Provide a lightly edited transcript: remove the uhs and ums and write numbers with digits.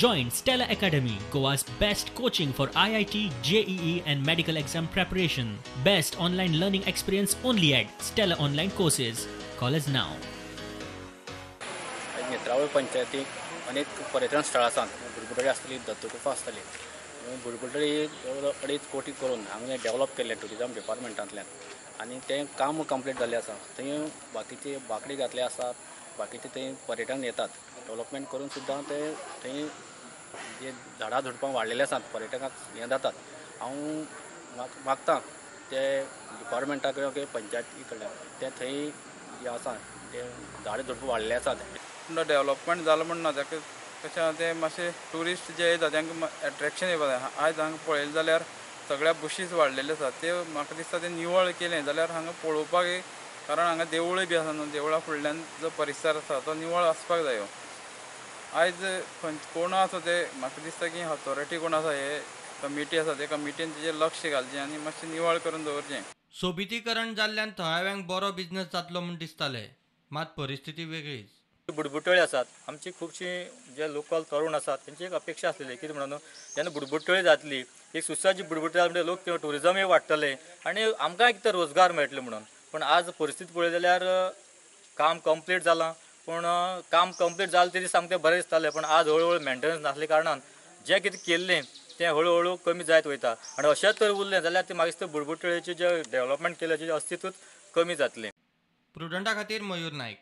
Join Stella Academy, Goa's best coaching for IIT, JEE and medical exam preparation. Best online learning experience only at Stella Online Courses. Call us now. Netravali पंचायतीक अनेक पर्यटन स्थळां आसात. बुडबुडळी आसतली, दत्तगुफा आसतली. बुडबुडळी जवळ 2.5 कोटी करून हांगा डेव्हलप केल्लें ट्युरिजम डिपार्टमेंटांतल्यान आनी तें काम कंप्लीट जाल्लें आसा. थंय बाकीचे बांकडी घातले आसात, बाकीचे थंय पर्यटन येतात. डेव्हलपमेंट करून सुद्दां ते थंय जे झाडां झुडपां वाडलेले आसात, पर्यटकांक हें जातात. हांव मागता ते डिपार्टमेंटा कडल्यान किंवा पंचायती कडल्यान ते थंय जे आसा ते झाडां झुडपां वाडलेले आसात. डेव्हलपमेंट जालां म्हण ना, ताका कशें आहा तें मातशें ट्युरिस्ट जे येता तांकां एट्रेक्शन येवपा जाय. आयज हांगा पळयलें जाल्यार सगळ्या बुशीस वाडलेले आसात, ते म्हाका दिसता ते निवळ केलें जाल्यार हांगा पळोवपाक, कारण हांगा देवूळय बी आसा न्हू, देवळा फुडल्यान जो परिसर आसा तो निवळ आसपाक जायो. आयज कोण आसा ते म्हाका दिसता की ऑथॉरिटी कोण आसा, हे कमिटी आसा, ते कमिटीन तेजेर लक्ष घालचें आनी मातशें निवळ करून दवरचें. सोबितीकरण जाल्ल्यान थळाव्यांक बरो बिझनेस जातलो म्हूण दिसतालें, मात परिस्थिती वेगळीच. बुडबुटळी आसात, आमची खुबशीं जे लोकल तरुण आसात तेंची एक अपेक्षा आसलेली कितें म्हणून जेन्ना बुडबुटळी जातली, एक सुसज्ज बुडबुटळी म्हणजे लोक ट्युरिजमय वाडटलें आनी आमकांय कितें रोजगार मेळटलो म्हणून. पूण आज परिस्थिती पळयली जाल्यार काम कंप्लीट जालां, पूण काम कंप्लीट जालें तरी सामकें बरें दिसतालें, पूण आज हळूहळू मेंटेनन्स नासले कारणान जें कितें केल्लें तें हळूहळू कमी जायत वयता आनी अशेंच तर उरलें जाल्यार तें मागीर ते बुडबुटळेचें जें डेव्हलपमेंट केलें तेजें अस्तित्वच कमी जातलें. प्रुडंटा खातीर मयूर नायक.